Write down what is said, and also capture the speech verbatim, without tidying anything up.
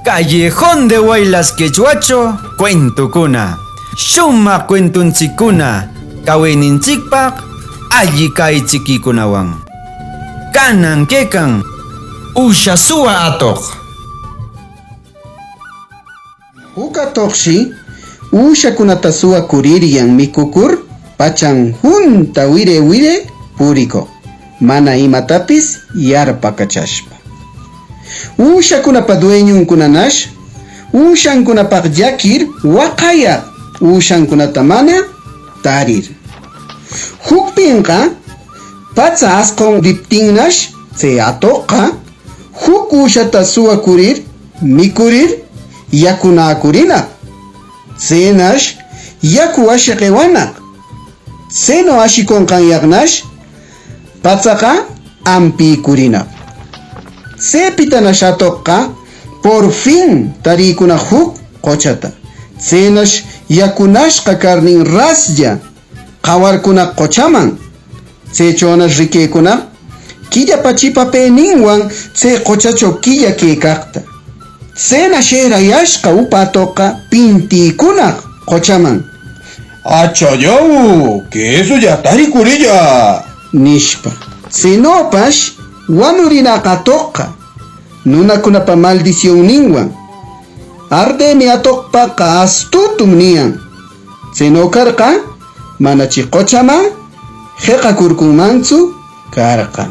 Callejón de Huaylas quechuacho cuentocuna, shumaq cuentontsiccuna, cawenintsicpaq alli cäyitsiquicunawan. Canan quecan Üsha suwa atoq. Juc atoqshi üshacunata suwacuriryan micucur, pachan junta wire wire puricoq, mana imatapis yarpacachashpa. Üshacunapa dueñuncunanash üshancunapaq llaquir waqayaq üshancunata mana tarir. Jucpinqa patsa asqonriptinnash, tse atoqqa juc üshata suwacurir, micurir, yacunäcurinaq. Tsenash yacu asheq ewanaq. Tseno ashiconqanyaqnash patsaqa ampïcurinaq. Tsepitanash atoqqa por fin tarïcunaq juc qochata. Tsenash yacunashqa carnin raslla qawarcunaq qochaman. Tsechonash riquecunaq quillapa chipapeninwan tse qochacho quilla quecaqta. Tsenash erayashqa upa atoqqa pintïcunaq qochaman: —¡Achallaw, quesolla taricurilla! —nishpa. Tsenopash wanurinaq atoqqa nunacunapa maldisionninwan. Ardemi atoqpaqa astutum niyan. Tseno carqa, manachi qochaman jeqacurcunmantsu carqan.